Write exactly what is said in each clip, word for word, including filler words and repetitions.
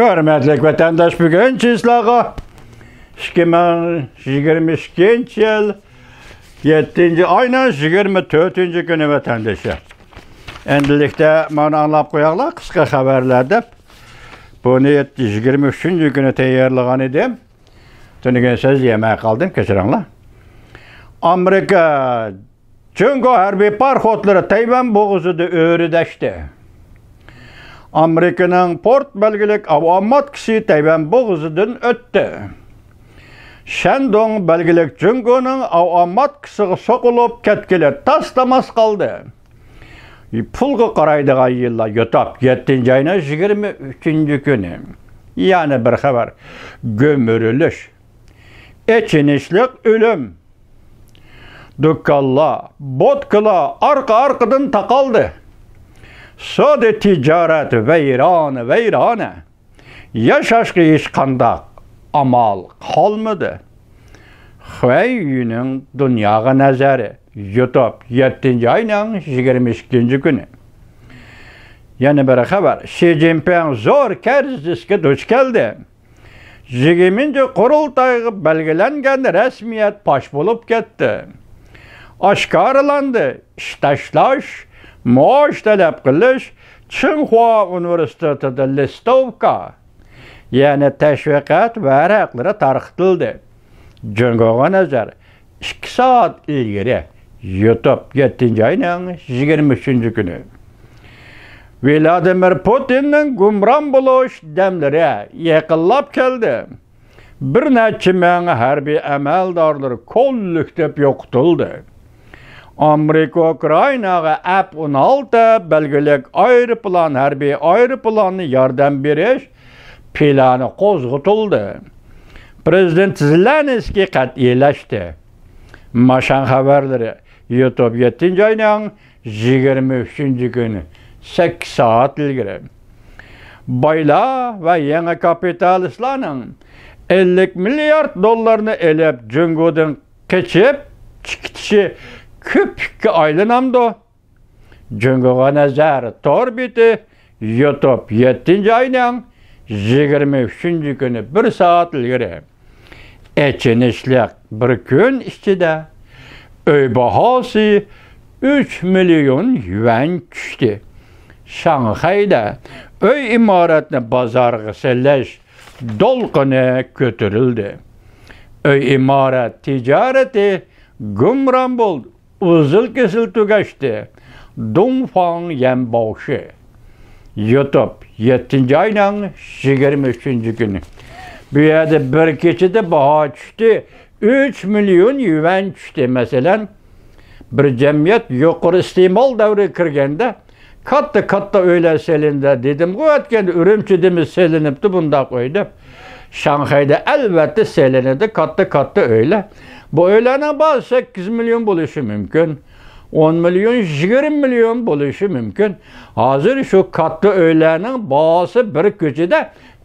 ھۆرمەتلىك ۋەتەنداش، بۈگۈن چىسلاغا ئىككى مىڭ يىگىرمە ئىككىنچى يىل يەتتىنچى ئاينىڭ يىگىرمە تۆتىنچى كۈنى، ۋەتەندىشى. ئەمدىلىكتە مانا ئاڭلاپ قوياڭلار، قىسقا خەۋەرلەر دەپ. بۇنى يىگىرمە ئۈچىنچى كۈنى تەييارلىغان ئىدىم. تۈنۈگۈن سۆز يەمەي قالدىم، كەچۈرۈڭلار. ئامېرىكا جۇڭگو ھەربىي پاراخوتلىرى تەيۋەن بوغۇزىدا ئۆرە دەشتى. ئامېرىكىنىڭ پورت بەلگىلىك ئاۋىئاماتكىسى تەيۋەن بوغۇزىدىن ئۆتتى. شەندۇڭ بەلگىلىك جۇڭگونىڭ ئاۋىئاماتكىسىغا سوقۇلۇپ كەتكىلى تاس-تاماس قالدى. پۇلغا قارايدىغان يىللار يوتاپ، يەتتىنچى ئاينىڭ يىگىرمە ئۈچىنچى كۈنى. يەنە بىر خەۋەر. گۈمۈرۈلۈش. ئېچىنىشلىق ئۆلۈم. دۇكانلار، بوتكىلار ئارقا-ئارقىدىن تاقالدى. سودا تىجارەت ۋەيرانە، ۋەيرانە. ياشاشقا ھېچقانداق ئامال قالمىدى. خۇەي يۈنىڭ دۇنياغا نەزەر، يۇتۇپ، يەتتىنچى ئاينىڭ يىگىرمە ئىككىنچى كۈنى. يەنە بىر خەۋەر، شى جىنپىڭ زور كىرىزىسكە دۇچ كەلدى. يىگىرمىنچى قۇرۇلتايغا بەلگىلەنگەن رەسمىيەت پاش بولۇپ كەتتى. ئاشكارىلاندى، ئىش تاشلاش، مائاش تەلەپ قىلىش، چىڭخۇا ئۇنىۋېرسىتېتىدا لىستوۋكا، يەنى تەشۋىقات ۋەرەقلىرى تارقىتىلدى. جۇڭگوغا نەزەر، ئىككى سائەت ئىلگىرى، يۇتۇپ، يەتتىنچى ئاينىڭ يىگىرمە ئۈچىنچى كۈنى. ۋلادىمىر پۇتىننىڭ گۇمران بولۇش دەملىرى يېقىنلاپ كەلدى. بىر نەچچە مىڭ ھەربىي ئەمەلدارلىرى كوللېكتىپ يوقىتىلدى. ئامېرىكا ئۇكرائىناغا ئەپ ئون ئالتە بەلگىلىك ئايروپىلان، ھەربىي ئايروپىلاننى ياردەم بېرىش پىلانى قوزغىتىلدى. پىرېزىدېنت زېلېنسكىي قەتئىيلەشتى. ماشان خەۋەرلىرى، يۇتۇپ، يەتتىنچى ئاينىڭ يىگىرمە ئۈچىنچى كۈنى، سەككىز سائەت ئىلگىرى. بايلار ۋە يېڭى كاپىتالىستلارنىڭ ئەللىك مىليارد دوللارنى ئېلىپ، جۇڭگودىن قېچىپ چىقىتىشى كۆپۈككە ئايلىنامدۇ؟ جۇڭگوغا نەزەر تور بېتى، يۇتۇپ، يەتتىنچى ئاينىڭ يىگىرمە ئۈچىنچى كۈنى، بىر سائەت ئىلگىرى. ئېچىنىشلىق، بىر كۈن ئىچىدە ئۆي باھاسى ئۈچ مىليون يۈەن چۈشتى. شاڭخەيدە ئۆي ئىمارەتنى بازارغا سېلىش دولقۇنى كۆتۈرۈلدى. ئۆي ئىمارەت تىجارىتى گۇمران بولدى. ئۈزۈل-كېسىل تۈگەشتى. دۇڭفاڭ يەنباۋشى. يۇتۇپ، يەتتىنچى ئاينىڭ يىگىرمە ئۈچىنچى كۈنى. بۇ يەردە بىر كېچىدە باھا چۈشتى، ئۈچ مىليون يۈەن چۈشتى. مەسىلەن، بىر جەمئىيەت يۇقىرى ئىستېمال دەۋرىگە كىرگەندە، كاتتا-كاتتا ئۆيلەر سېلىندى دېدىمغۇ ئۆتكەندە، ئۈرۈمچىدىمۇ سېلىنىپتۇ بۇنداق ئۆي دەپ. شاڭخەيدە ئەلۋەتتە سېلىنىدۇ كاتتا-كاتتا ئۆيلەر. بۇ ئۆيلەرنىڭ باھاسى سەككىز مىليون بولۇشى مۇمكىن. ئون مىليون، يىگىرمە مىليون بولۇشى مۇمكىن. ھازىر شۇ كاتتا ئۆيلەرنىڭ باھاسى بىر كېچىدە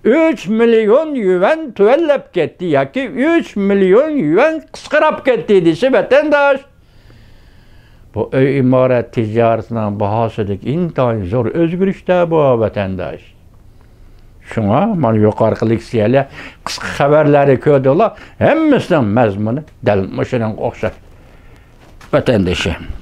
ئۈچ مىليون يۈەن تۆۋەنلەپ كەتتى ياكى ئۈچ مىليون يۈەن قىسقىراپ كەتتى دېسە ۋەتەنداش. بۇ ئۆي ئىمارەت تىجارىتىنىڭ باھاسىدىكى ئىنتايىن زور ئۆزگىرىشتە بۇ، ۋەتەنداش. شۇڭا مانا يۇقىرىقى لېكسىيەلەر، قىسقا خەۋەرلەرنى كۆردۈڭلار، ھەممىسىنىڭ مەزمۇنى دەل مۇشۇنىڭغا ئوخشاش، ۋەتەندىشىم.